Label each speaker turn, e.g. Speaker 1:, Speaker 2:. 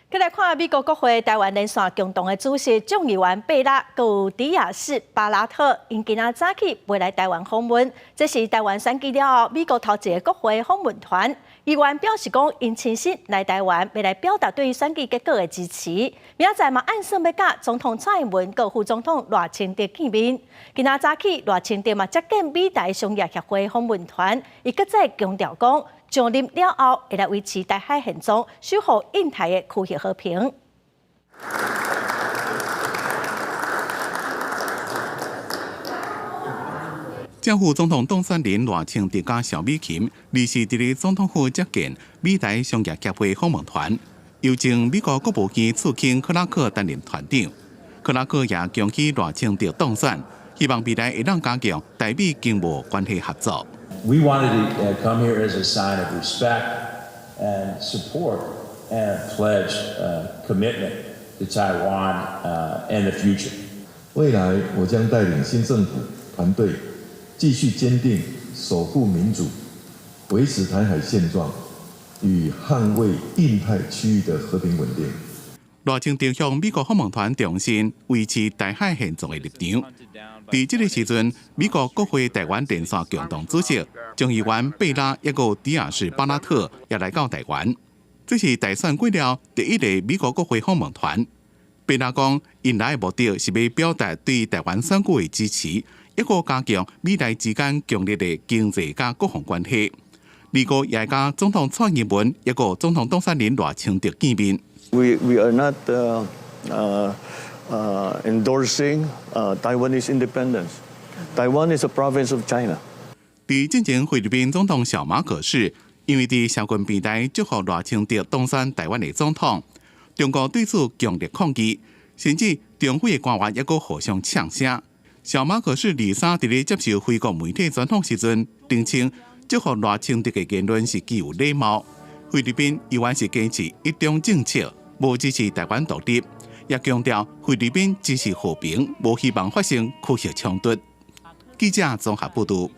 Speaker 1: 閣來看美國國會台灣連線共同的主席眾議員貝拉佮迪亞士巴拉特，𪜶今仔早起飛來台灣訪問，這是台灣選舉了後美國頭一个國會訪問團。議員表示講，𪜶親身來台灣，欲來表達對選舉結果的支持。明仔載嘛按算欲佮總統蔡英文佮副總統賴清德見面。今仔早起賴清德嘛接見美台商業協會訪問團，伊閣再強調講，上任了後會來維持台海現狀，守護印太的區域和平。
Speaker 2: 正副總統當選人賴清德佮蕭美琴，二四佇咧總統府接見美台商業協會訪問團，由前美國國務卿次卿克拉克擔任團長。克拉克也恭喜賴清德當選，希望未來會當加強台美經貿關係合作。
Speaker 3: We wanted to come here as a sign of respect and support and pledge commitment to Taiwan and the future.
Speaker 4: 未來我將帶領新政府團隊，繼續堅定守護民主、維持台海現狀與捍衛印太區域的和平穩定。
Speaker 2: 賴清德向美國訪問團重申維持台海現狀的立場。佇這个時陣，美國國會台灣連線共同主席眾議員貝拉抑閣迪亞士巴拉特也來到台灣。這是大選過了第一個美國國會訪問團。貝拉講，𪜶來的目的是欲表達對台灣選舉的支持，抑閣加強美台之間強烈的經濟佮國防關係。二五也會佮總統蔡英文抑閣總統當選人賴清德見面。
Speaker 5: We are not endorsing Taiwanese independence. Taiwan is a province of China.
Speaker 2: 佇進前菲律賓總統小馬可仕，因為佇社群平台祝福賴清德當選台灣的總統，中國對此強烈抗議，甚至中菲的官員抑閣互相嗆聲。小馬可仕二三佇咧接受菲國媒體專訪時陣，澄清祝福賴清德的言論是極有禮貌。菲律賓依然是堅持一中政策，無支持台灣獨立，也強調菲律賓支持和平，無希望發生區域衝突。記者綜合報導。